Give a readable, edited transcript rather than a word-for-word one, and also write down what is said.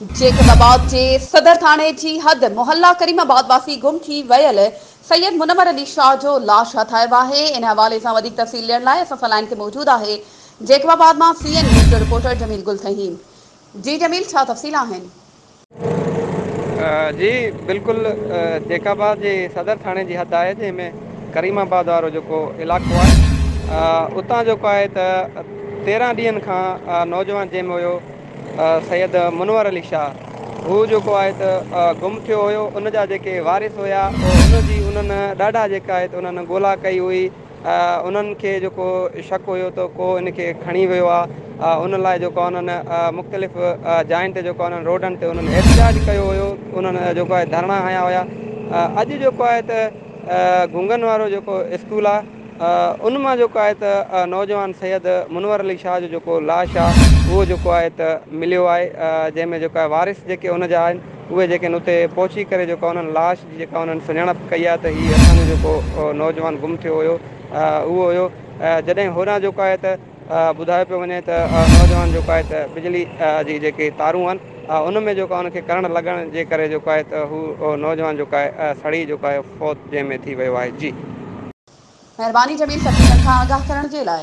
Jacob آباد جي صدر ٿاڻي جي حد محلا ڪريم آباد واسي گم ٿي ويل سيد منور علي شاهه جو لاش هٿ آيو آهي. ان حوالي سان وڌيڪ تفصيل ڏيڻ لاء اسان سان لائين تي موجود آهي جيڪب آباد مان سي اين نيوز جو رپورٽر جميل گل ٿهيم. جي جميل ڇا تفصيل آهن؟ جي بلڪل جيڪب آباد جي صدر ٿاڻي جي حد آهي جنهن ۾ ڪريم آباد وارو جيڪو علائقو آهي اتان جيڪو آهي ته 13 ڏينهن کان نوجوان جنهن ۾ هيو سيد منور علي شاهه هو جيڪو آهي ته گم ٿيو هيو ان جا جيڪي وارث هيا ان جي انهن ڏاڍا جيڪا آهي ته انهن ڳولا ڪئي هئي انهن کي جيڪو شڪ هيو ته ڪو ان کي کڻي ويو آهي ان لاء جيڪو انهن مختلف جاين تي جيڪو انهن روڊن تي انهن احتجاج ڪيو هيو انهن جيڪو آهي ڌرڻا هنيا هيا اڄ جيڪو آهي ته گونگن وارو جيڪو اسڪول آهي ان مان جيڪو آهي ته نوجوان سيد منور علي شاهه جو جيڪو لاش آهي اهو جيڪو آهي ته مليو آهي جنهن ۾ جيڪو آهي وارث جيڪي ان جا آهن اهي جيڪي اتي پهچي ڪري جيڪو انهن لاش جي جيڪا انهن سڃاڻپ ڪئي آهي ته هي اسان جو جيڪو نوجوان گم ٿيو هيو اهو هيو جڏهن هوڏانهن جيڪو آهي ته ٻڌايو پيو وڃي ته نوجوان جيڪو آهي ته بجلي جي جيڪي تارون آهن ان ۾ جيڪو ان کي ڪرنٽ لڳڻ جي ڪري جيڪو آهي ته هو نوجوان جيڪو آهي سڙي جيڪو آهي فوت جنهن ۾ ٿي ويو آهي جي. مهرباني جميل تفصيلن کان آگاهه ڪرڻ جي لاء.